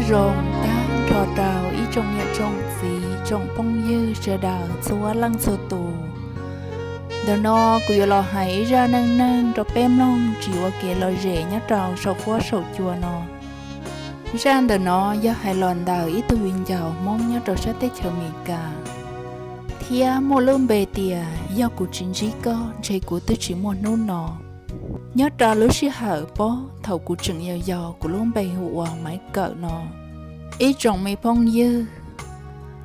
Zoo tag nrho rau ib tsoom niam tsoom txiv tsoom phooj ywg sawv daws txhua leej txhua tus. Ntawm no kuv yuav los hais ib zaj neej neeg rau peb mloog tsis ua kev lom zem nyob rau saum huab saum cua no. Zaj ntawm no yog hais los ntawm ib tug viv ncaus Hmoob nyob rau sab teb chaws Amelikas, thiab muaj lub npe tias yog kuv tsis ntsib koj ntshe kuv twb tsis muaj hnub no. Nyob rau lub sij hawm pob thaum kuv tseem yau yau, kuv lub npe hu ua Maiv Kawm no. Ib tsoom me phooj ywg,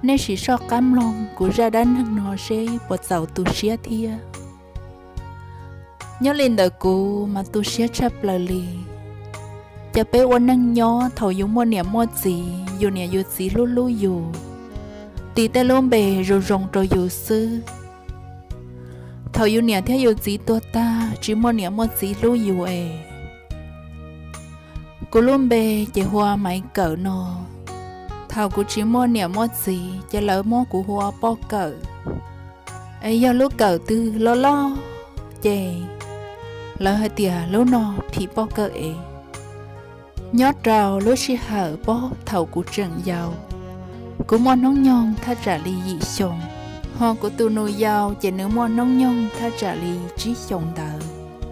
nej sim soj qab mloog kuv zaj dab neeg no seb puas txaus tu siab thiab. Nyob li ntawm kuv mas tu siab tshaj plaws li. Ces peb ua neej nyob, thaum yus muaj niam muaj txiv, yus niam yus txiv hlub hlub yus, tis tej lub npe zoo zoo rau yus xwb. Thaum yus niam thiab yus txiv tuag tag, tsis muaj niam muaj txiv hlub yus es, kuv lub npe ces hu ua Maiv Kawm no. Thaum kuv tsis muaj niam muaj txiv ces lawv muab kuv hu ua Poj Kawm. Es yog lub kawm twg loj loj ces lawv hais tias lub no phim Poj Kawm es. Nyob rau lub sij hawm pob thaum kuv tseem yau, kuv muaj hnub nyoog thaj tsam li yim xyoo, ho kuv tus nus yau ces nws muaj hnub nyoog thaj tsam li tsib xyoos ntawd.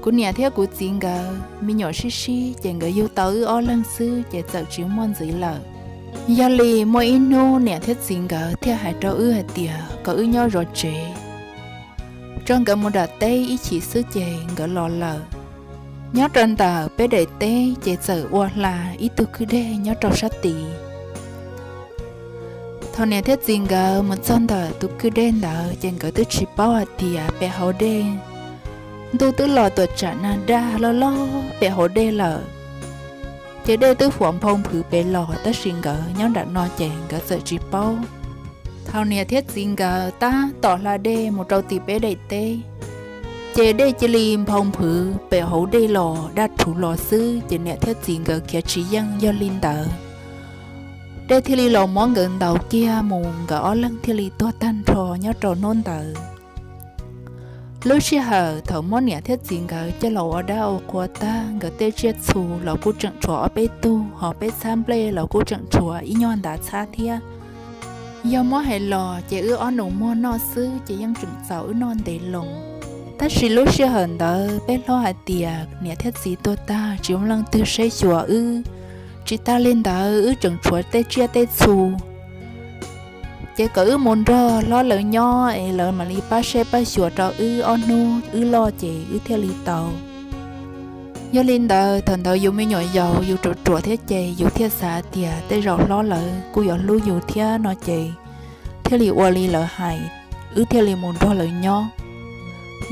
Kuv niam thiab kuv txiv nkawd me nyuam sib sib ces nkawd yug tau wb ob leeg xwb ces txawm tsis muaj ntxiv lawm. Yog li muaj ib hnub niam thiab txiv nkawd thiaj hais rau wb hais tias kom wb nyob zov tsev, tso nkawd mus nram teb ib chim xwb ces nkawd los lawm. Nyob rau ntawm peb daim teb ces txawm ua hla ib tug kwj deg nyob rau sab tid. Thaum niam thiab txiv nkawd mus txog ntawm tus kwj deg ntawd ces nkawd twb tsis paub hais tias pem hauv dej ntuj twb los tuam tsam nag daj loj loj pem hauv dej lawm. Ces dej twb huam nphau nphwv pem los tab sis nkawd nyob nram no ces nkawd txawm tsis paub. Thaum niam thiab txiv nkawd tab tom hla dej mus rau tim peb daim teb, ces dej cia li nphau nphwv pem hauv dej los daj rhuv los xwb ces niam thiab txiv nkawd khiav tsis yeej. Yog li ntawd, dej thiaj li los muab nkawd ntaus kiag mus, nkawd ob leeg thiaj li tuag tag nrho nyob rau hnub ntawd. Lub sij hawm thaum muab niam thiab txiv nkawd coj los ua dab ua qhua tag, nkawd tej tsiaj txhu los kuj tseem tshuav ob peb tug, ho peb txhab nplej los kuj tseem tshuav ib nyuag ntau txhab thiab. Yog muab hais los ces wb ob nus muag noj xwb ces yeej tseem txaus wb noj ntev loo. Tab sis lub sij hawm ntawd peb hlob hais tias niam thiab txiv tuag tag tsis muaj leej twg saib xyuas wb, tsis tas li ntawd wb tseem tshuav tej tsiaj tej txhu, ces kom wb mus nrog hlob lawv nyob es lawv mam li pab saib pab xyuas rau wb ob hnub wb loj ces wb thiaj li tau. Yog li ntawd thaum ntawd yus me nyuam yaus yus ruam ruam thiab ces yus thiaj xav tias tej zaum hlob lawv kuj yuav hlub yus thiab no ces thiaj li ua li lawv hais, wb thiaj li mus nrog lawv nyob.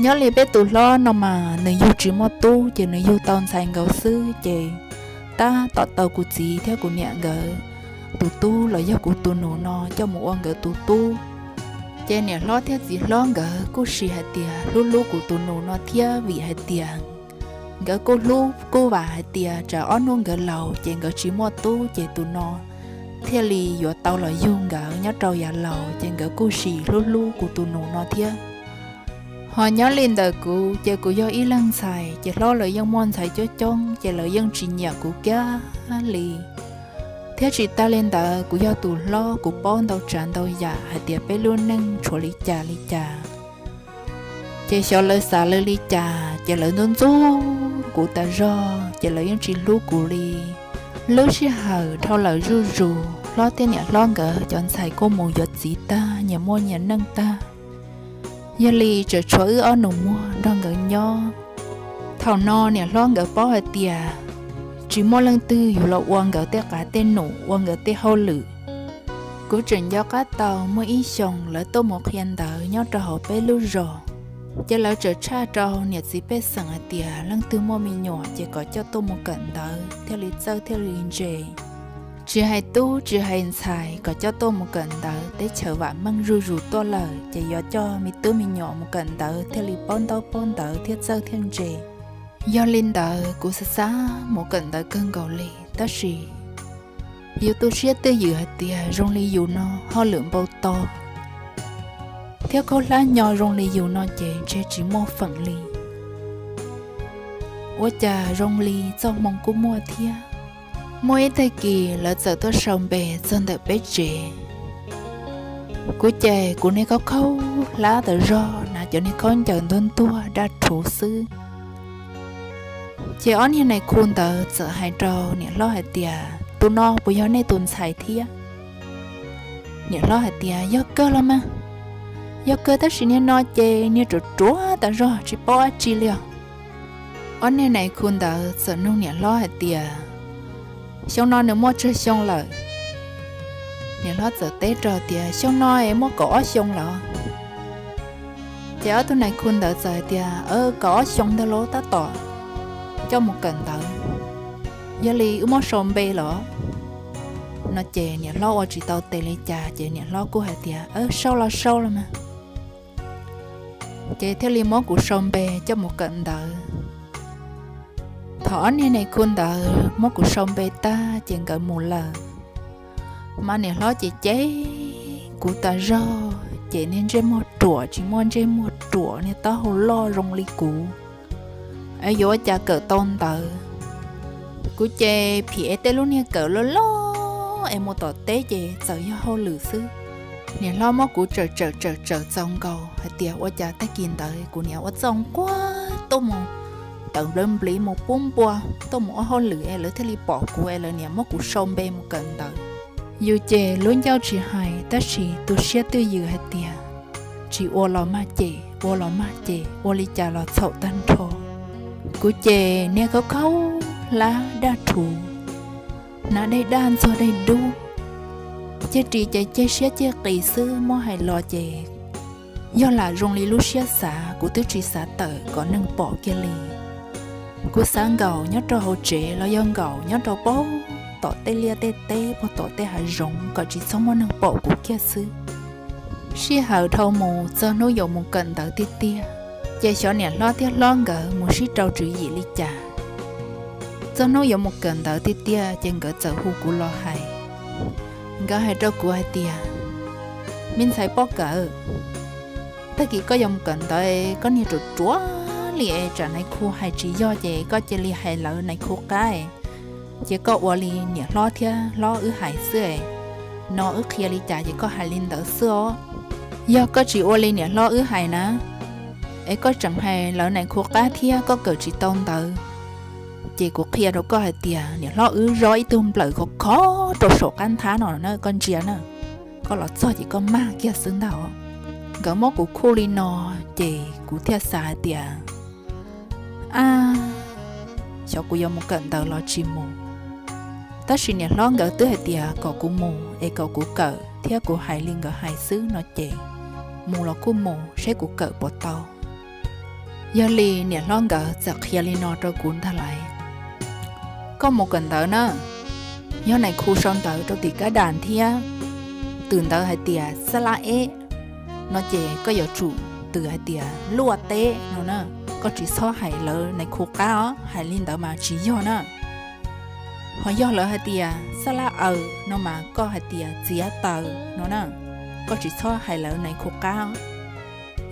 Nyob li peb tus hlob no mas nws yug tsis muaj tub ces nws yug tau ntxhais nkaus xwb ces tab tom tau kuv txiv thiab kuv niam nkawd tus tub los yog kuv tus nus no coj mus ua nkawd tus tub. Ces niam hlob thiab txiv hlob nkawd kuj sim hais tias hlub hlub kuv tus nus no thiab vim hais tias nkawd kuj hlub kuj vam hais tias tsam ob hnub nkawd laus ces nkawd tsis muaj tub ces tus no thiaj li yuav tau los yug nkawd nyob rau yav laus ces nkawd kuj sim hlub hlub kuv tus nus no thiab. Ho nyob li ntawm kuv ces kuv yog ib leeg ntxhais ces hlob lawv yeej muaj ntxhais coob coob ces lawv yeej tsis nyiam kuv kiag li. Thiab tsis tas li ntawd kuv yog tus hlob kuv paub ntau tsav ntau yam hais tias peb lub neej tshuav li cas li cas. Ces xyov lawv xav lawv li cas ces lawv ntxub ntxub kuv tas zog ces lawv yeej tsis hlub kuv li. Lub sij hawm dhau lawm zuj zus hlob thiab niam hlob nkawd cov ntxhais kuj mus yuav txiv tag nyias muaj nyias neej tag. Yog li tseem tshuav wb ob nus muag nrog nkawd nyob. Thaum no niam hlob nkawd paub hais tias tsis muaj leej twg yuav los ua nkawd tej qav tej num ua nkawd tej hauj lwm. Kuv tseem nco qab tau muaj ib xyoos lawv tuaj mus qhia ntawv nyob rau hauv peb lub zos. Ces lawv tseem tshaj rau niam txiv pej xeem hais tias leej twg muaj me nyuam ces kom coj tuaj mus kawm ntawv thiaj li txawj thiaj li ntse. Tsis hais tub tsis hais ntxhais kom coj tuaj mus kawm ntawv, teb chaws vam meej zuj zus tuaj lawm ces yuav coj me tub me nyuam mus kawm ntawv thiaj li paub ntaub paub ntawv thiab txawj thiaj ntse. Yog li ntawd kuv xav xav mus kawm ntawv kawg nkaus li, tab sis yus tu siab twj ywm hais tias zoo li yus no hauj lwm npau taws thiab khaub hlab nyo zoo li yus no ces ntshe tsis muaj feem li. Ua cas zoo li txoj hmoo kuj muaj thiab, Muaj ib tag kis lawv txawm tuaj sau npe txog ntawm peb tsev. Kuv ces kuv niag khaub khaub hlab tas zog, hnav cov niag khaub ncaws ntuag ntuag daj rhuv xwb. Ces ob niag nais khu ntawd txawm hais rau niam hlob hais tias, tus no puas yog nej tus ntxhais thiab? Niam hlob hais tias, yog kawg los mas, yog kawg, tab sis niag no ces niag ruam ruam tas zog tsis paub dab tsi li os. Ob niag nais khu ntawd txawm nug niam hlob hais tias, xyoo no nws muaj tsawg xyoo lawm? Niam hlob txawm teb rau tias, xyoo no es muaj kaum ob xyoo lawm. Ces ob tug nais khu ntawd txawm hais tias, kaum ob xyoo ntag los tab tom coj mus kawm ntawv, yog li wb muab sau npe los? No ces niam hlob ua tsis tau tes li cas ces niam hlob kuj hais tias, sau los sau los mas. Ces thiaj li muab kuv sau npe coj mus kawm ntawv. Thaum ob niag nais khu ntawd muab kuv sau npe tag ces nkawd mus lawm, mas niam hlob ces cem kuv tas zog, ces niag ntsej muag ruam tsis muaj ntsej muag ruam, niag taub hau loj zoo li kuv, es yuav ua cas kawm tau ntawv. Kuv ces phim es tej lub niag kawm loj loj es mus tom teb ces txawm yog hauj lwm xwb. Niam hlob muab kuv tsawm tsawm tsawm tsawm txaus nkaus hais tias ua cas tag kis ntawd kuv niam ua txoj nquag tuaj mus tawm nplawv npliv mus pub npua, tuaj mus ua hauj lwm es lawv thiaj li pom kuv es lawv niam muab kuv sau npe mus kawm ntawv. Yus ces lub ncauj tsis hais tab sis tu siab twj ywm hais tias, tsis ua los mag cem, ua los mag cem, ua li cas los txhaum tag nrho. Kuv ces niag khaub khaub hlab daj rhuv, hnav dej daj ntxuag dej dub, ceg ris ces ceg siab ceg qis xwb, muab hais los ces yog lam zoo li lub siab xav, kuv twb tsis xav tawm kom neeg pom kiag li. Kuv xav nkaum nyob rau hauv tsev los yog nkaum nyob rau pem tom tej liaj tej teb, pem tom tej hav zoov kom tsis txhob muaj neeg pom kuv kiag xwb. Sij hawm dhau mus txog hnub yuav mus kawm ntawv tiag tiag, ces xyov niam hlob thiab hlob nkawd mus sib rau tswv yim li cas. Txog hnub yuav mus kawm ntawv tiag tiag ces nkawd txawm hu kuv los hais. Nkawd hais rau kuv hais tias, me ntxhais poj kawm, tag kis koj yuav mus kawm ntawv koj niag ruam ruam li es tsam nais khu hais tsis yog ces koj cia li hais lawv nais khu qab, ces koj ua li niam hlob thiab hlob wb hais xwb. No wb qhia li cas ces koj hais li ntawd xwb os. Yog koj tsis ua li niam hlob wb hais na, es koj tseem hais lawv nais khu qab thiab koj kawm tsis tau ntawv, ces kuv qhia rau koj hais tias niam hlob wb zov ib tug nplawm khov khov rau saum qab nthab no na, koj ntsia na, koj los txog ces koj mag kiag xwb ntag. Nkawd muab kuv khuj li no, ces kuv thiaj xav hais tias, ab, xyov kuv yuav mus kawm ntawv los tsis mus. Tab sis niam hlob nkawd twb hais tias kom kuv mus es kom kuv kawm thiab kuv hais li nkawd hais xwb no ces, mus los kuj mus saib kuv kawm puas tau. Yog li niam hlob nkawd txawm qhia li no rau kuv ntag lais, koj mus kawm ntawv na, yog nais khu sau ntawv rau tim kab das thiab twm ntawv hais tias xab lab eb no ces koj yuav tsum twm hais tias luaj teb no na, koj tsis txhob hais lawv nais khu qab os, hais li ntawd mas tsis yog na. Ho yog lawv hais tias xab lab aws no mas koj hais tias txiav taws no na, koj tsis txhob hais lawv nais khu qab.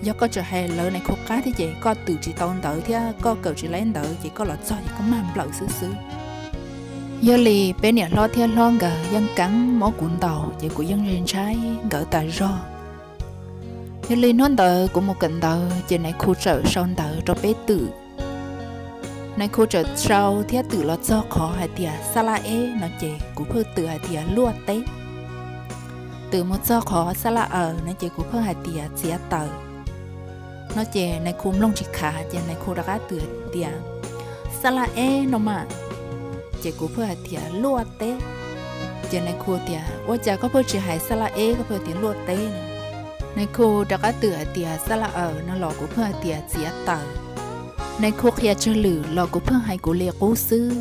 Yog koj tseem hais lawv nais khu qab thiab ces koj twm tsis tau ntawv thiab koj kawm tsis laib ntawv ces koj los txog ces koj mag nplawm xwb xwb. Yog li peb niam hlob thiab hlob nkawd yeej keev muab kuv ntaus ces kuv yeej ntshai nkawd tas zog. Yog li hnub ntawd kuv mus kawm ntawv ces nais khu txawm sau ntawv rau peb twm. Nais khu txawm sau thiab twm los txog qhov hais tias xab lab eb no ces kuv pheej twm hais tias luaj teb. Twm mus txog qhov xab lab aws no ces kuv pheej hais tias txiav taws. No ces nais khu mloog tsis khav ces nais khu rov qab twm tias xab lab eb no mas, ces kuv pheej hais tias luaj teb. Ces nais khu tias ua cas koj pheej tsis hais xab lab eb, koj pheej tias luaj teb no? Nais khu rov qab twm hais tias xab lab aws no los kuv pheej hais tias txiav taws. Nais khu qhia tsawg lwm los kuv pheej hais kuv li qub xwb,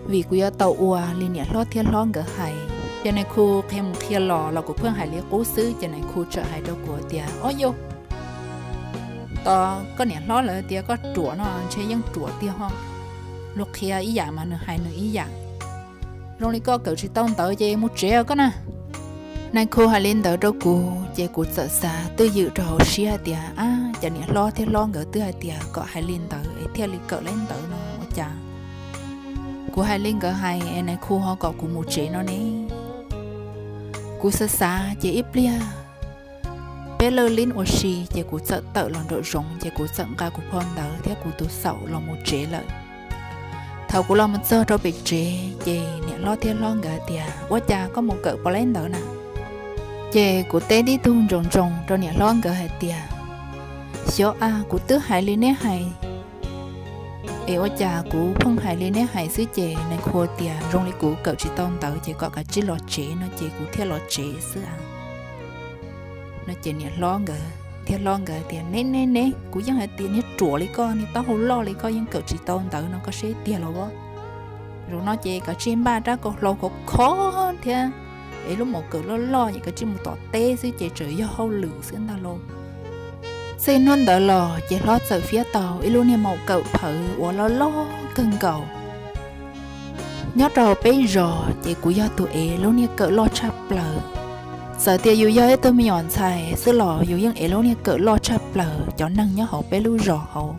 vim kuv yuav tau ua li niam hlob thiab hlob nkawd hais. Ces nais khu qhia mus qhia los los kuv pheej hais li qub xwb ces nais khu txawm hais rau kuv tias, ob yus, tos koj niam hlob lawv tias koj ruam no ntshe yeej ruam tiag ho. Luag qhia ib yam mas nws hais nws ib yam. Zoo li koj kawm tsis tau ntawv ces mus tsev os koj na. Nais khu hais li ntawd rau kuv ces kuv txawm xav twj ywm rau hauv siab tias, ab, cas niam hlob thiab hlob nkawd twb hais tias kom hais li ntawd es thiaj li kawm laib ntawv no ua cas Kuv hais li nkawd hais es nais khu ho kom kuv mus tsev no ne. Kuv xav xav ces ib pliag peb lawj lib ua si ces kuv txawm tawm los nraum zoov ces kuv txawm nqa kuv phau ntawv thiab kuv tus xaum los mus tsev lawm. Thaum kuv los mus txog rau pem tsev ces niam hlob thiab hlob nkawd tias, Ua cas koj mus kawm puas laib ntawv na? Ces kuv teb tib tug ntsoos ntsoos rau niam hlob nkawd hais tias, Xyov a, kuv twb hais li neb hais es ua cas kuv pheej hais li neb hais xwb ces nais khu tias zoo li kuv kawm tsis tau ntawv ces kom kav tsij los tsev no ces kuv thiaj los tsev xwb a. No ces niam hlob nkawd thiab hlob nkawd tias, Neb neb neb, kuv yeej hais tias niag ruam li koj, niag taub hau loj li koj yeej kawm tsis tau ntawv no koj seb tiag los as. Zaum no ces kav tsij npaj rab kaus hlau khov kho thiab es lub mom kawm loj loj es kav tsij mus tom teb xwb ces tseem yog hauj lwm xwb ntag lauj. Txij hnub ntawd los ces hlob txawm fiab tau ib lub niag mom kawm phawv uas loj loj kawg nkaus. Nyob rau peb zos ces kuv yog tus ev lub niag kawm loj tshaj plaws. Txawm tias yus yog ib tug me nyuam ntxhais xwb los yus yeej ev lub niag kawm loj tshaj plaws cov neeg nyob hauv peb lub zos hauv.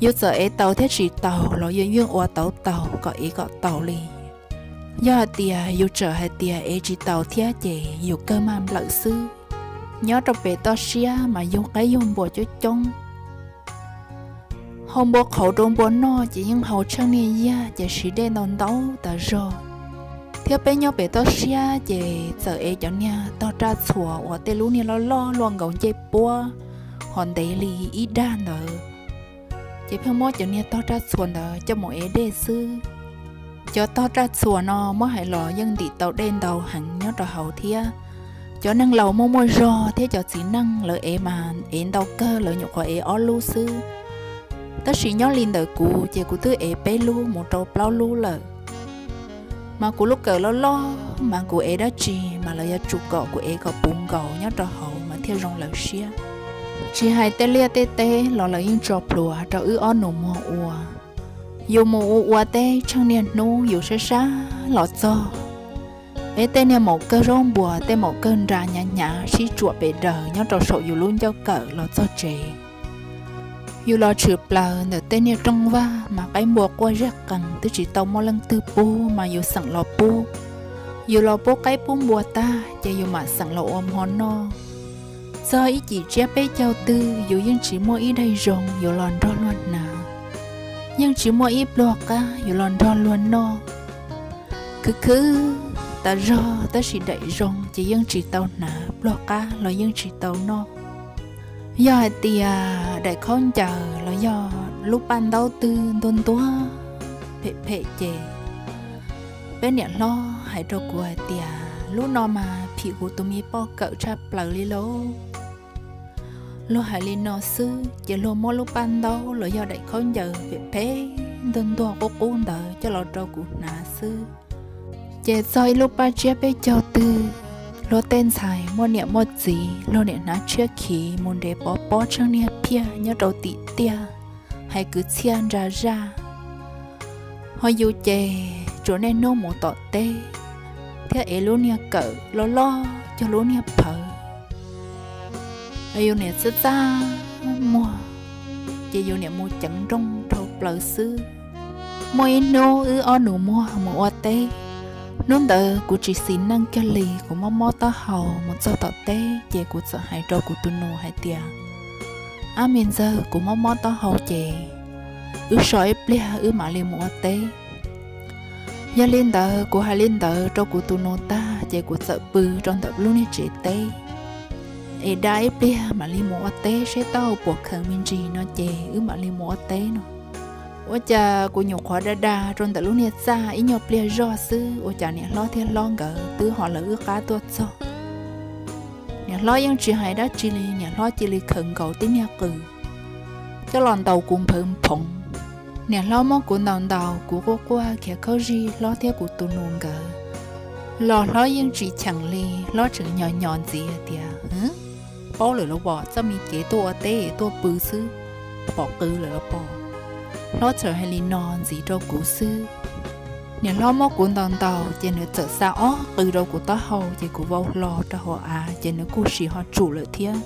Yus txawm ev tau thiab tsis tau los yus yeej ua tau tau kom ev kom tau li. Yog hais tias yus txawm hais tias ev tsis tau thiab ces yus kawg mag nplawm xwb. Nyob rau pem toj siab mas yug qaib yug npua coob coob. Hau npua qhauv rau npua noj ces yeej hau tsheej niag yiag ces siv dej ntau ntau tas zog. Thiab peb nyob pem toj siab ces txawm ev cov niag tog raj txhuas uas tej lub niag loj loj luaj nkaus ncej puab ho ntev li ib dag ntawd. Ces pheej muab cov niag tog raj txhuas ntawd coj mus ev dej xwb. Cov tog raj txhuas no muab hais los yeej ntim tau dej ntau heev nyob rau hauv thiab. Cov neeg laus muaj muaj zog thiab cov txiv neej lawv ev mas ev ntau kawg, lawv nyuam qhuav ev ob lub xwb. Tab sis nyob li ntawm kuv ces kuv twb ev peb lub mus rau plaub lub lawm. Mas kuv lub kawm loj loj mas kuv ev dab tsi mas lawv yuav tsum kom kuv ev kom puv nkaus nyob rau hauv mas thiaj zoo lawv siab. Tsis hais tej liaj tej teb los lawv yeej tso plhuav rau wb ob nus muag ua. Yus mus ua ua teb tsheej niaj hnub yus sab sab los txog, peb tej niag maum kawg zaub npuas, tej maum kawg nra hnyav hnyav sib tsuam pes daws nyob rau saum yus lub ncauj kawm los txog tsev. Yus los tshwm plaws ntawm tej niag rooj vag mas qaib npua quaj zeg qees twb tsis tau muaj leej twg pub mas yus xeem los pub. Yus los pub qaib pub npua tag ces yus mam xeem los ua mov noj. Txog ib cim tsiab peb caug twg yus yeej tsis muaj ib daim zoo yuav los nrog luag hnav, yeej tsis muaj ib pluag qab yuav los nrog luag noj. Khwv khwv tas zog tab sis daim zoo ces yeej tsis tau hnav, pluag qab los yeej tsis tau noj. Yog hais tias daim khaub ncaws los yog lub paj ntaub twg ntuag ntuag phem phem ces peb niam hlob hais rau kuv hais tias, Lub no mas phim kuv tus me poj kawm tshaj plaws li lauj. Luag hais li no xwb ces luag muab lub paj ntaub los yog daim khaub ncaws phem phem ntuag ntuag qub qub ntawd coj los rau kuv hnav xwb. Ces txog ib lub paj tsiab peb caug twg, luag tej ntxhais muaj niam muaj txiv, luag niam hnav tshiab khiv mus nres pov pob tsheej niag phiaj nyob rau tim tiaj, hais kwv txhiaj nra zaj. Ho yus ces tsuas niaj hnub mus tom teb thiab ev lub niag kawm loj loj cog lub niag phawv. Yus niam txaj txaj muag ces yus niam mus ceev nrooj dhau plaws xwb. Muaj ib hnub wb ob nus muag mus ua teb, hnub ntawd kuv tsis xis neej kiag li, kuv mob mob taub hau mus txog tom teb ces kuv txawm hais rau kuv tus nus hais tias, Ab me ntxawg, kuv mob mob taub hau ces wb so ib pliag wb mam li mus ua teb. Yog li ntawd kuv hais li ntawd rau kuv tus nus tag ces kuv txawm pw rau ntawm lub niag tsev teb es da ib pliag mam li mus ua teb seb taub hau puas kheev me ntsis no ces wb mam li mus ua teb no. Ua cas kuv nyuam qhuav da da rau ntawm lub niag txaj ib nyuag pliag zoj xwb ua cas niam hlob thiab hlob nkawd twb ho lawv wb qab tuaj txog. Niam hlob yeej tsis hais dab tsi li, niam hlob cia li khaws nkaus tib niag qws coj los ntaus kuv nphawv nphoov. Niam hlob muab kuv ntaus ntaus kuv quaj quaj khiav khaub zig hlob thiab kuv tus nus nkawd los hlob yeej tsis cheem li, hlob tseem nyo nyo ntxiv tias, Paub lawm los as, txoj me kev tuaj ua teb tuaj pw xwb, pom qw lawm los pom. Hlob txawm hais li no ntxiv rau kuv xwb. Niam hlob muab kuv ntaus ntaus ces nws txawm xa ob qws rau kuv taub hau ces kuv vau hlo rau hauv av ces nws kuj sim ho tsum lawm thiab.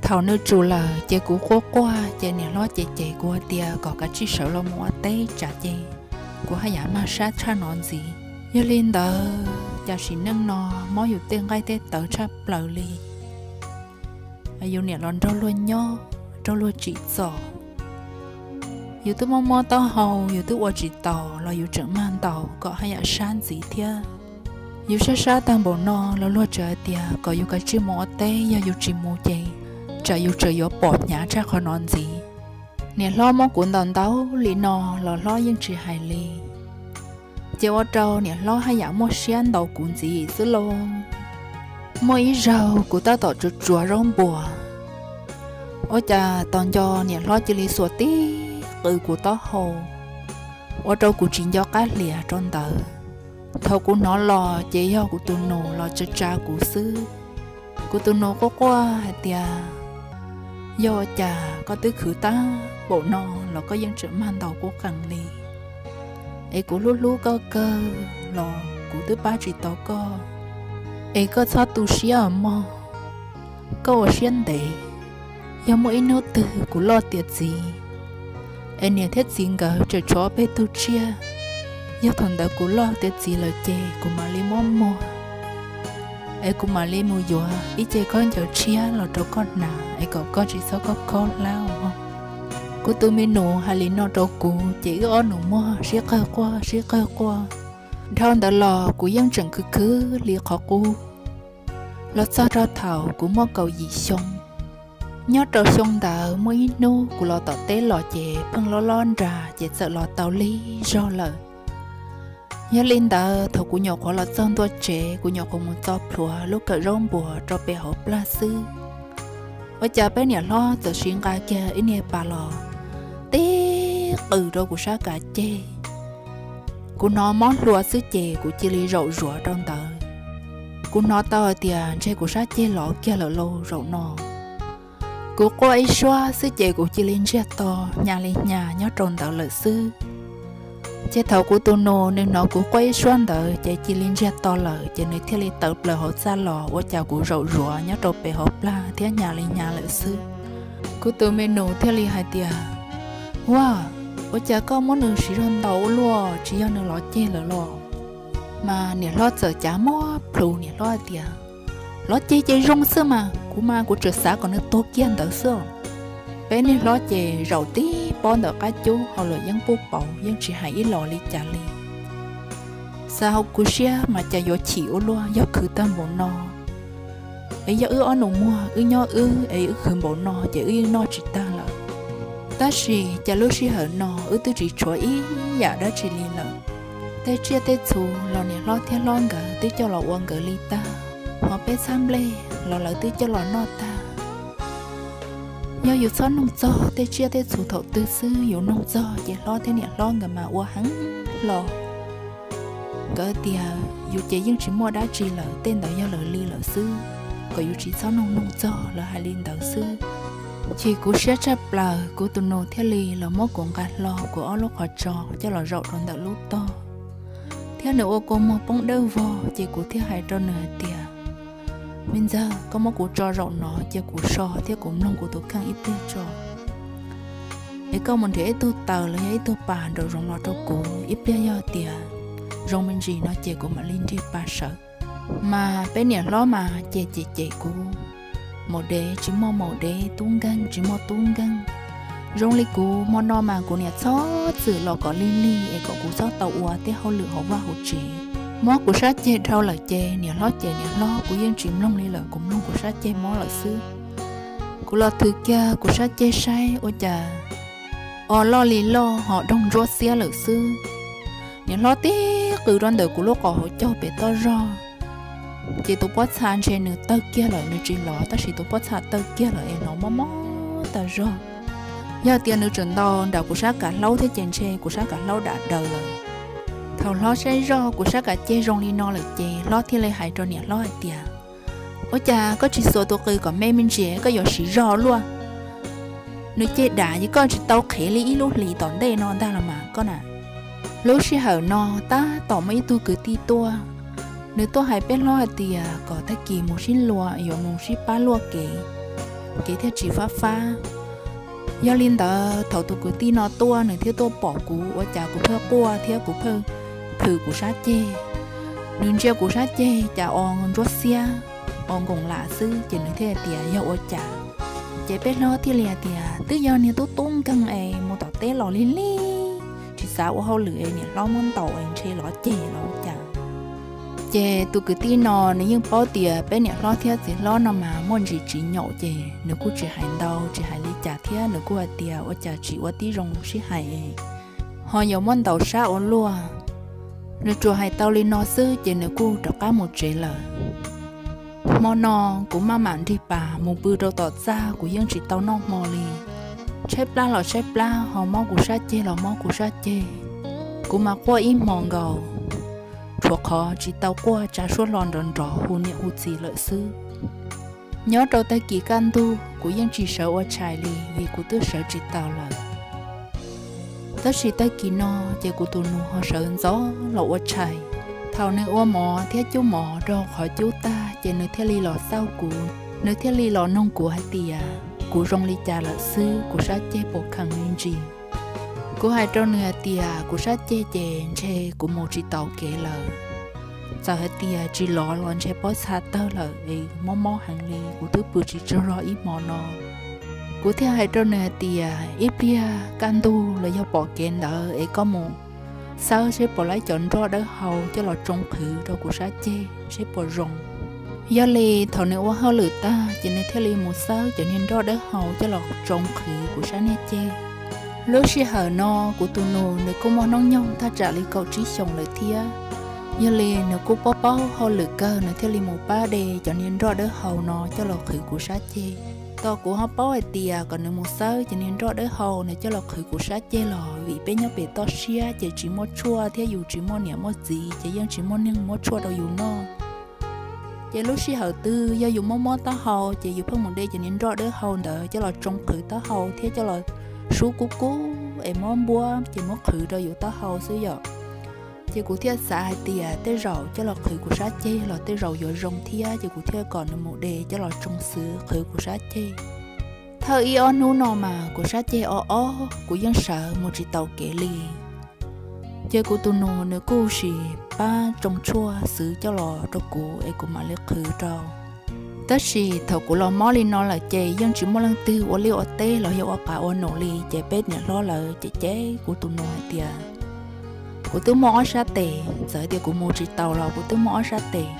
Thaum nws tsum lawm ces kuv quaj quaj ces niam hlob cem cem kuv hais tias kom kav tsij sawv los mus ua teb tsam ces kuv haj yam mag sab tshaj no ntxiv. Yog li ntawd, cas sim neej no mob yus tej nqaij tej tawv tshaj plaws li. Yus niam los nrog luag nyob, nrog luag tsim txom. Yus twb mob mob taub hau, yus twb ua tsis taus los yus tseem mag ntaus kom haj yam sab ntxiv thiab. Yus sab sab tag npaum no los luag tseem hais tias kom yus kav tsij mus ua teb, yog yus tsis mus ces tsam yus tseem yuav pom hnyav tshaj qhov no ntxiv. Niam hlob muab kuv ntaus ntaus li no los hlob yeej tsis hais li. Ces ua rau niam hlob haj yam muaj siab ntaus kuv ntxiv xwb lauj. Muaj ib zaug kuv tab tom tsuav tsuav zaub npuas, ua cas tos nco niam hlob cia li xuas tib qws kuv taub hau, ua rau kuv tsis nco qab hlias rau ntawd. Thaum kuv hnov los ces yog kuv tus nus los tsa tsa kuv xwb. Kuv tus nus quaj quaj hais tias, yog ua cas koj twb khwv tag npaum no los koj yeej tseem mag ntaus kuv qees li? Es kuv hlub hlub koj kawg los kuv twb pab tsis tau koj. Es koj txhob tu siab os mog, koj ua siab ntev. Yog muaj ib hnub twg kuv loj tiav txiv, es niam thiab txiv nkawd tseem tshuav ob peb tug tsiaj, yog thaum ntawd kuv loj tiav txiv lawm ces kuv mam li muab muag, es kuv mam li mus yuav ib ce khaub ncaws tshiab los rau koj hnav es kom koj tsis txhob khob khob hlab os mog. Kuv tus me nus hais li no rau kuv ces wb ob nus muag sib qawg quaj sib qawg quaj. Dhau ntawd los kuv yeej tseem khwv khwv li qhov qub. Los txog rau thaum kuv muaj kaum yim xyoo, nyob rau xyoo ntawd muaj ib hnub kuv los tom teb los ces pheej lob lob nra ces txawm los tau lig zog lawm. Yog li ntawd thaum kuv nyuam qhuav los txog ntua tsev, kuv nyuam qhuav mus txo plhuav lub kawm zaub npuas rau pem hauv plag xwb, ua cas peb niam hlob txawm siv nqa kiag ib niag pas los tib qws rau kuv sab kav ceg. Kuv hnov mob hlua xwb ces kuv cia li zaum zuav rau ntawd. Kuv hnov tau hais tias ntshe kuv sab ceg lov kiag lawm lauj zaum no. Kuv quaj ib suab xwb ces kuv cia li ntsiag to, hnya li hnya nyob rau ntawd lawm xwb. Ces thaum kuv tus nus nws hnov kuv quaj ib suab ntawd ces cia li ntsiag to lawm, ces nws thiaj li tawm plaws hauv txaj los, ua cas kuv zaum zuav nyob rau pem hauv plag thiab hnya li hnya lawm xwb. Kuv tus me nus thiaj li hais tias, Ua, ua cas koj muab nws siv zog ntaus ua luaj, tsis yog nws lov ceg lawm los? Mas niam hlob txawm cav muab plhus, niam hlob hais tias, Lov ceg ces zoo xwb mas, kuv mas kuv tseem xav kom nws tuag kiag ntawd xwb. Peb niag hlob ces zaum tib pob ntawm qab cub, hauj lwm yeej puj pauv, yeej tsis hais ib los li cas li. Xav hauv kuv siab mas cas yuav chim ua luaj, yog khwv tag npaum no, es yog wb ob nus muag wb nyob wb es wb khwv npaum no ces wb yeej noj tsis tag lawm. Tab sis cas lub sij hawm no wb twb tsis tshuav ib yam dab tsi li lawm. Tej tsiaj tej txhu los niam hlob thiab hlob nkawd twb coj los ua nkawd li tag, ho peb txhab nplej los lawv twb coj los noj tag. Yog yus txhob noog txog tej tsiaj tej txhu thaum twg xwb, yus noog txog ces hlob thiab niam hlob nkawd mas ua heev hlo. Nkawd tias yus ces yeej tsis muaj dab tsi lawm, tej ntawd yog lawv li lawm xwb, kom yus tsis txhob noog noog txog, lawv hais li ntawd xwb. Chim kuv siab tshaj plaws, kuv tus nus thiaj li los muab kuv nqa hlo kuv ob lub qhov tsos coj los zaum rau ntawm lub tog, thiab nws ua kua muag poob dawb vog, ces kuv thiaj hais rau nws hais tias, Me ntxawg, koj muab kuv tso zaum no cia kuv so thiab kuv mloog kuv tus kheej ib pliag tso. Es koj mus nrhiav ib tug taws los yog ib tug pas nraum zoov los rau kuv, ib pliag yog tias zoo me ntsis no ces kuv mam li nrig pas sawv. Mas peb niam hlob mas ces cem cem kuv, maum dev tsis muaj maum dev, tub nkeeg tsis muaj tub nkeeg. Zoo li kuv hmo no mas kuv niam txhob txwm los kom lig lig es kom kuv txhob tau ua tej hauj lwm hauv vaj hauv tsev. Mob kuv sab ceg dhau lawm ces niam hlob ces niam hlob, kuv yeej tsis mloog li lawm, kuv mloog kuv sab ceg mob lawm xwb. Kuv los thwm kiag kuv sab ceg saib ua cas o loj li loj ho doog ntsuab xiab lawm xwb. Niam hlob tib qws rau ntawm kuv lub qhov hauv caug pem toj zog, ces tus pob txha ntshe nws tawg kiag lawm, nws tsis lov tab sis tus pob txha tawg kiag lawm es hnov mob mob tas zog. Yog tias nws tseem ntaus nram kuv sab kav hlaub thiab ces ntshe kuv sab kav hlaub dam daws lawm. Thaum hlob saib zoj kuv sab kav ceg zoo li no lawm ces hlob thiaj li hais rau niam hlob hais tias, Ua cas koj tsis xuas tus qws kom me me ntsis, koj yuav siv zog luaj? Nws ceg dam ces koj tsis tau qhev li ib lub hlis tom ntej no ntag los mas koj na. Lub sij hawm no tab tom muaj ib tug kwv tij tuaj, nws tuaj hais peb hlob hais tias kom tag kis mus sib luag, yuav mus sib pab luaj kev, kev thiaj tsis fab fab. Yog li ntawd thaum tus kwv tij no tuaj nws thiaj tuaj pom kuv ua cas kuv pheej quaj thiab kuv pheej thwm kuv sab ceg. Nws ntsia kuv sab ceg cas ua ntsuab xiab, ua nkoos lam xwb ces nws thiaj tias yog ua cas. Ces peb hlob thiaj li hais tias twb yog niag tub tub nkeeg es mus tom teb los lig lig, tsis xav ua hauj lwm es niam hlob muab ntaus es ntshe los ceg los ua cas. Ces tus kwv tij no nws yeej paub tias peb niam hlob thiab txiv hlob no mas muaj ntsis tsis nyaum ces nws kuj tsis hais ntau tsis hais li cas thiab nws kuj hais tias ua cas tsis ua tib zoo sib hais, ho yuav muab ntaus sab ua luaj. Nws tsuas hais tau li no xwb ces nws kuj rov qab mus tsev lawm. Hmo no kuv maj mam nrig pas mus pw rau tom txaj, kuv yeej tsis tau noj hmo li. Tshaib plab los tshaib plab, ho mob kuv sab ceg los mob kuv sab ceg. Kuv mas quaj ib hmo nkaus, tshuav qhov tsis tau quaj tsa suab hlo nrov nrov hu niam hu txiv lawm xwb. Nyob rau tag kis kaj ntug kuv yeej tsis sawv ua tshais li vim kuv twb sawv tsis taus lawm. Tab sis tag kis no ces kuv tus nus ho sawv ntxov los ua tshais. Thaum nws ua mov thiab cub mov rau qhov cub tag ces nws thiaj li los xauj kuv, nws thiaj li los noog kuv hais tias kuv zoo li cas lawm xwb, kuv sab ceg puas kheev me ntsis. Kuv hais rau nws hais tias kuv sab ceg ces ntshe kuv mus tsis taus kev lawm. Txawm hais tias tsis lov los ntshe pob txha tawg lawm es mob mob heev li, kuv twb pw tsis tsaug zog ib hmo no. Kuv thiaj hais rau nws hais tias ib pliag kaj ntug los yog pom kev ntawd es koj mus xawb seb puas laib cov nroj dawb hau coj los tsoo qhwv rau kuv sab ceg seb puas zoo. Yog li thaum nws ua hauj lwm tag ces nws thiaj li mus xawb cov niag nroj dawb hau coj los tsoo qhwv kuv sab niag ceg. Lub sij hawm no kuv tus nus nws kuj muaj hnub nyoog thaj tsam li kaum tsib xyoos lawm thiab. Yog li nws kuj paub paub hauj lwm kawg, nws thiaj li mus pab de cov niag nroj dawb hau no coj los qhwv kuv sab ceg. Tos kuv ho paub hais tias kom nws mus xawb cov niag nroj dawb hau nws coj los qhwv kuv sab ceg los vim peb nyob pem toj siab ces tsis muaj tshuaj thiab yus tsis muaj niam muaj txiv ces yeej tsis muaj neeg muab tshuaj rau yus noj. Ces lub sij hawm twg yog yus mob mob taub hau ces yus pheej mus de cov niag nroj dawb hau ntawd coj los tsoo qhwv taub hau thiab coj los sub kub kub es muab npuab ces muab qhwv rau yus taub hau xwb yom. Ces kuv thiaj xav hais tias tej zaum coj los qhwv kuv sab ceg los tej zaum yuav zoo thiab, ces kuv thiaj kom nws mus de coj los tsoo xwb qhwv kuv sab ceg. Thawj ib ob hnub no mas kuv sab ceg o ob, kuv yeej sawv mus tsis taus kev li. Ces kuv tus nus nws kuj sim pab tsoo tshuaj xwb coj los rau kuv es kuv mam li qhwv rau. Tab sis thaum kuv los mob li no lawm ces yeej tsis muaj leej twg ua liaj ua teb los yog ua qav ua num li, ces peb niam hlob lawv cem cem kuv tus nus hais tias kuv twb muaj ob sab tes, txawm tias kuv mus tsis taus los kuv twb muaj ob sab tes,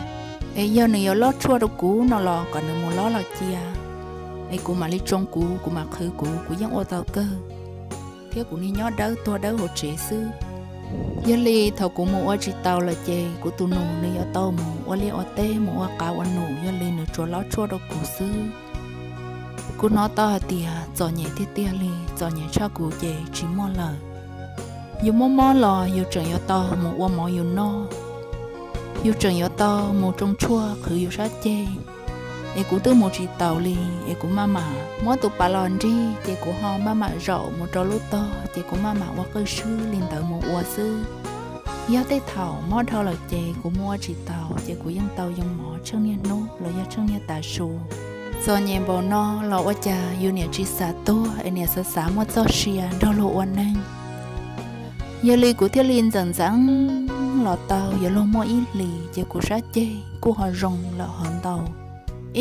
es yog nws yuav lob tshuaj rau kuv no los kom nws mus lob los cia, es kuv mam li tsoo kuv, kuv mam qhwv kuv, kuv yeej ua tau kawg, thiab kuv niaj nyob dawb tuag dawb hauv tsev xwb. Yog li thaum kuv mus ua tsis taus lawm ces kuv tus nus nws yuav tau mus ua liaj ua teb mus ua qav ua num, yog li nws tsuas lob tshuaj rau kuv xwb. Kuv hnov tau hais tias txom nyem tiag tiag li, txom nyem tshaj kuv ces tsis muaj lawm. Yus mob mob los yus tseem yuav tau mus ua mov yus noj, yus tseem yuav tau mus tsoo tshuaj qhwv yus sab ceg, es kuv twb mus tsis taus li, es kuv maj mam muab tus pas los nrig ces kuv ho maj mam zaum mus rau lub tog ces kuv maj mam ua qwj swb li ntawd mus ua xwb. Yog tej thaum mob dhau lawm ces kuv mus ua tsis taus ces kuv yeej tau yoo mov tsheej niaj hnub los yog tsheej niaj tav su. Txom nyem npaum no los ua cas yus niam tsis xav tuag es niam xav xav muaj txoj sia nrog luag ua neeg. Yog li kuv thiaj li ntxeev ntxeev los tau yuav luag muaj ib hlis ces kuv sab ceg kuj ho zoo lawm hov ntau.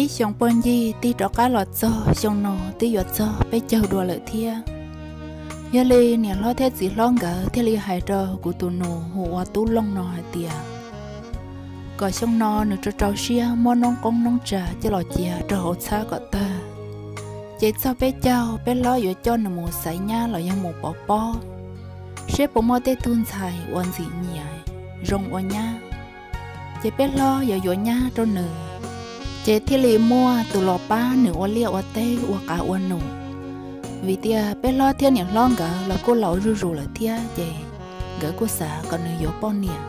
Ib xyoo puag ncig tig rov qab los txog xyoo no twb yuav txog peb caug dua lawm thiab. Yog li niam hlob thiab txiv hlob nkawd thiaj li hais rau kuv tus nus hu ua Tub Looj no hais tias kom xyoo no nws rau rau siab muab noob qoob noob tsa coj los cia rau hauv txhab kom tag. Ces txog peb caug peb hlob yuav coj nws mus xaiv nyab los yog mus pov pob, seb puas muaj tej tug ntxhais uas ntxim nyiam zoo ua nyab. Ces peb hlob yuav yuav nyab rau nws, ces thiaj li muaj tus los pab nws ua liaj ua teb ua qav ua num. Vim tias peb hlob thiab niam hlob nkawd los kuj laus zuj zus lawm thiab ces nkawd kuj xav kom nws yuav poj niam.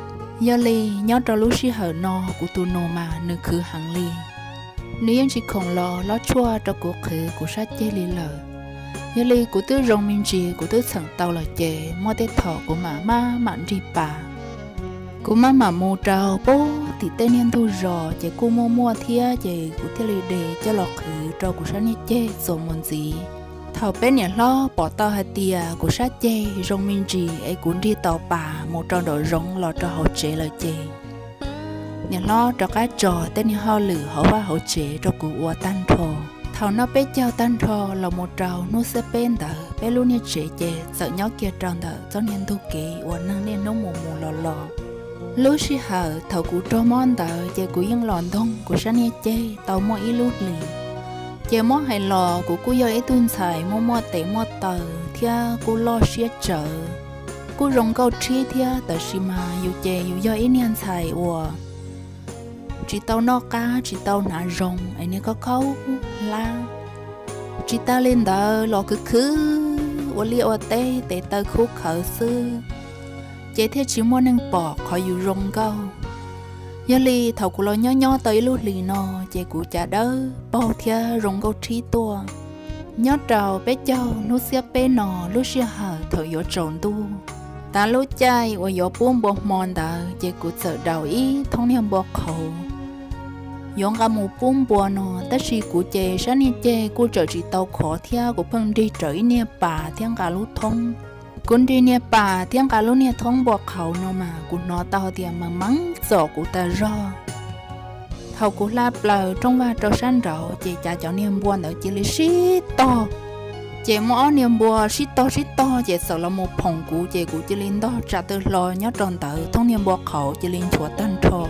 Yog li nyob rau lub sij hawm no kuv tus nus mas nws khwv heev li. Nws yeej tsis khoom los lob tshuaj rau kuv qhwv kuv sab ceg li lawm. Yog li kuv twb zoo me ntsis kuv twb txheem tau lawm ces muaj tej thaum kuv mam maj mam nrig pas. Kuv maj mam mus rau pem tim tej niag ntug zos ces kuj muaj muaj thiab ces kuv thiaj li de coj los qhwv rau kuv sab niag ceg txuas mus ntxiv. Thaum peb niam hlob pom tau hais tias kuv sab ceg zoo me ntsis es kuv nrig tau pas mus rau nraum zoov los rau hauv tsev lawm ces niam hlob rov qab tso tej niag hauj lwm hauv vaj hauv tsev rau kuv ua tag nrho. Thaum noj peb caug tag nrho los mus rau hnub xiab peb ntawd peb lub niag tsev ces txawm nyob kiag rau ntawm txoj niag ntug kev uas neeg niaj hnub mus mus los los. Lub sij hawm thaum kuv raug mob ntawd ces kuv yeej los ntoog kuv sab niag ceg tau muaj ib lub hlis. Ces muab hais los kuv kuj yog ib tug ntxhais muaj muaj tes muaj taw thiab kuj loj siab tsawv, kuj zoo nkauj rhib thiab, tab sis mas yus ces yus yog ib niag ntxhais uas tsis tau noj qab tsis tau hnav zoo es niag khaub khaub hlab. Tsis tas li ntawd los khwv khwv ua liaj ua teb tes taw khub khawv xwb, ces thiaj tsis muaj neeg pom qhov yus zoo nkauj. Yog li thaum kuv los nyob nyob tau ib lub hlis no ces kuv cas dawb paug thiab zoo nkauj rhib tuaj. Nyob rau peb caug hnub xiab peb no lub sij hawm thaum yuav tsaus ntuj, tav lub caij uas yuav pub npua hmo ntawd ces kuv txawm daus ib thoob niag npua qhauv. Yuav nqa mus pub npua no tab sis kuv ces sab niag ceg kuj tseem tsis tau khov thiab kuv pheej nrig rawv ib niag pas thiab nqa lub thoob. Kuv nrig niag pas thiab nqa lub niag thoob npua qhauv no mas kuv hnov tau tias mas meev txom kuv tas zog. Thaum kuv hla plaws rooj vag rau sab nraud ces cas cov niag npua ntawd cia li sib tog. Ces muaj ob niag npua sib tog sib tog ces txawm los mus phoom kuv ces kuv cia li ntog tsa taw hlo nyob rau ntawd thoob niag npua qhauv cia li nchuav tag nrho.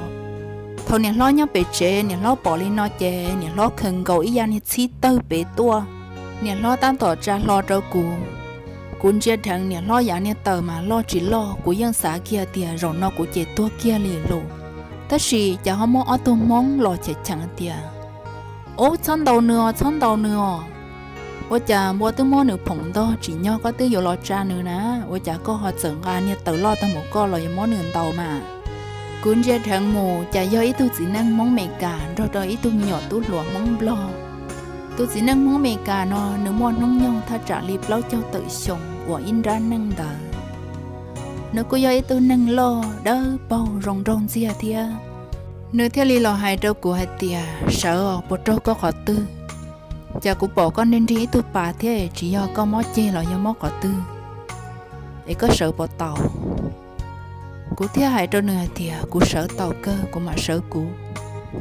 Thaum niam hlob nyob pem tsev niam hlob pom li no ces niam hlob khaws nkaus ib yav niag txhib tawg pem tuaj. Niam hlob tab tom tsa hlo rau kuv. Kuv ntsia dheev niam hlob yav niag taws mas loj tsis loj kuv yeej xav kiag tias zaum no kuv ces tuag kiag li lauj. Tab sis cas ho muaj ob tug hmoob los cheem cheem tias, Ub, txhob ntaus nws os, txhob ntaus nws os. Ua cas npua twb muab nws phoom ntog tsim nyog koj twb yuav los tsa nws na, ua cas koj ho txawm nqa niag taws loj tag mus koj los yuav muab nws ntaus mas? Kuv ntsia dheev mus cas yog ib tug txiv neej Hmoob Meskas nrog rau ib tug me nyuam tub hluas Hmoob Nplog. Tus txiv neej Hmoob Meskas no nws muaj hnub nyoog thaj tsam li plaub caug tawm xyoo uas ib nrab neej ntawd. Nws kuj yog ib tug neeg loj dawb paug zoo nraug ntxiag thiab. Nws thiaj li los hais rau kuv hais tias, Sawv os, puas raug koj qhov twg? Cas kuv pom koj nrig nrig ib tug pas thiab es tsis yog koj mob ceg los yog mob qhov twg, es koj sawv puas tau? Kuv thiaj hais rau nws hais tias, Kuv sawv tau kawg, kuv mam sawv kuv.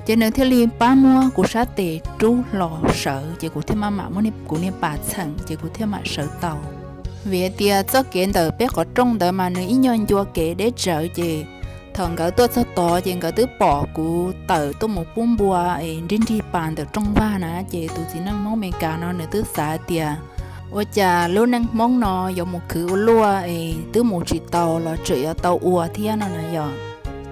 Ces nws thiaj li pab muab kuv sab tes rub hlo sawv, ces kuv thiaj maj mam muab kuv niag pas txheem, ces kuv thiaj mam sawv tau. Vim hais tias txoj kev ntawm peb qhov rooj ntawd mas nws ib nyuag ncua kev deb tsawv, ces thaum nkawd tuaj txog tod ces nkawd twb pom kuv tawm tuaj mus pub npua es nrig nrig pas ntawm rooj vag na, ces tus txiv neej Hmoob Meskas no nws twb xav tias, Ua cas lub neej Hmoob no yuav mus khwv ua luaj es twb mus tsis tau los tseem yuav tau ua thiab no na yom.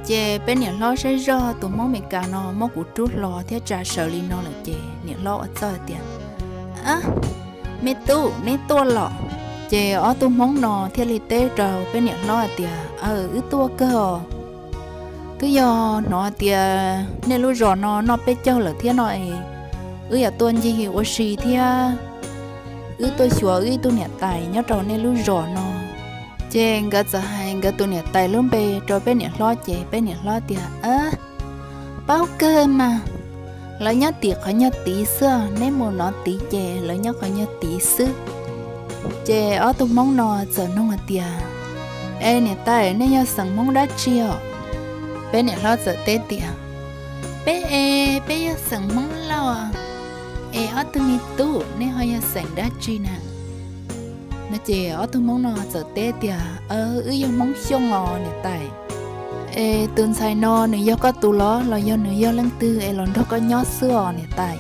Ces peb niam hlob saib zoj tus Hmoob Meskas no muab kuv rub hlo thiab tsa sawv li no lawm ces niam hlob ua txuj tias, Me tub, neb tuaj los? Ces ob tug Hmoob no thiaj li teb rau peb niam hlob hais tias, Aw, wb tuaj kawg os. Twb yog hnov tias nej lub zos no noj peb caug lawm thiab no es wb yuav tuaj ncig ua si thiab wb tuaj xyuas wb ib tug niam tais nyob rau nej lub zos no. Ces nkawd txawm hais nkawd tus niam tais lub npe rau peb niam hlob ces peb niam hlob tias, Paub kawg mas, lawv nyob tim qhov nyuag tid xwb, neb mus no tid ces lawv nyob qhov nyuag tid xwb. Ces ob tug Hmoob no txawm nug hais tias, Es niam tais, nej yog xeem Hmoob dab tsi os? Peb niam hlob txawm teb tias, Peb es peb yog xeem Hmoob Lauj. Es ob tug me tub, nej ho yog xeem dab tsi na? No ces ob tug Hmoob no txawm teb tias, Wb yog Hmoob Xyooj os niam tais. Es tus ntxhais no nws yog koj tus los los yog nws yog leej twg es los nrog koj nyob xwb os niam tais?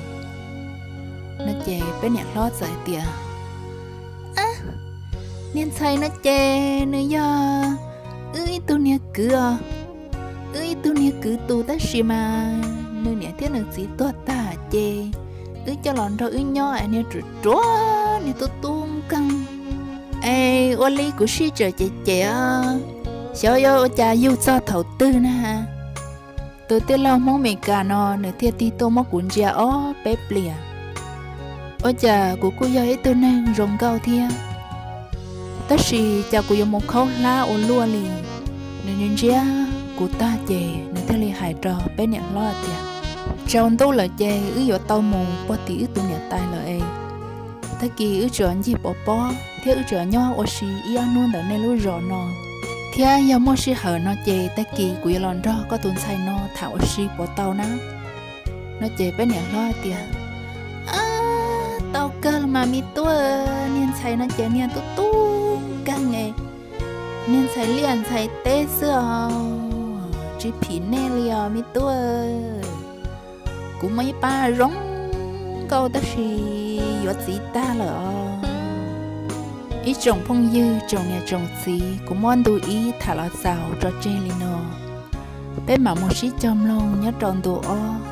No ces peb niam hlob txawm hais tias, Niag ntxhais no ces nws yog wb ib tug niag kwv os. Wb ib tug niag kwv tus tab sis mas nws niam thiab nws txiv tuag tag ces wb coj los nrog wb nyob es niag ruam ruam, niag tub tub nkeeg. Es ua li kuv sij tsam ces ces os, xyov yuav ua cas yug txog thaum twg na. Tus tij laug Hmoob Meskas no nws thiaj tig tuaj muab kuv ntsia ob peb pliag. Ua cas kuv kuj yog ib tug neeg zoo nkauj thiab, tab sis cas kuv yuav mus khaub hlab ua luaj li. Nws ntsia kuv tag ces nws thiaj li hais rau peb niam hlob tias, Tsaus ntuj lawm ces wb yuav tau mus puag tim wb tus niam tais lawm es Tag kis wb tsuas ncig pov pob thiab wb tsuas nyob ua si ib ob hnub ntawm nej lub zos no, thiab yog muaj sij hawm no ces tag kis kuv yuav los nrog koj tus ntxhais no tham ua si puas tau na? No ces peb niam hlob tias, Tau kawg los mas me tub, niag ntxhais no ces niag tub tub kawg ne, niag ntxhais liaj ntxhais teb xwb os, tsis phim nej li os me tub. Kuv muaj ib pab zoo nkauj tab sis yuav txiv tag lawm os. Ib tsoom phooj ywg tsoom niam tsoom txiv, kuv muab ntu ib tham los xaus tso tseg li no. Peb mam mus sib cog mloog nyob rau ntu ob.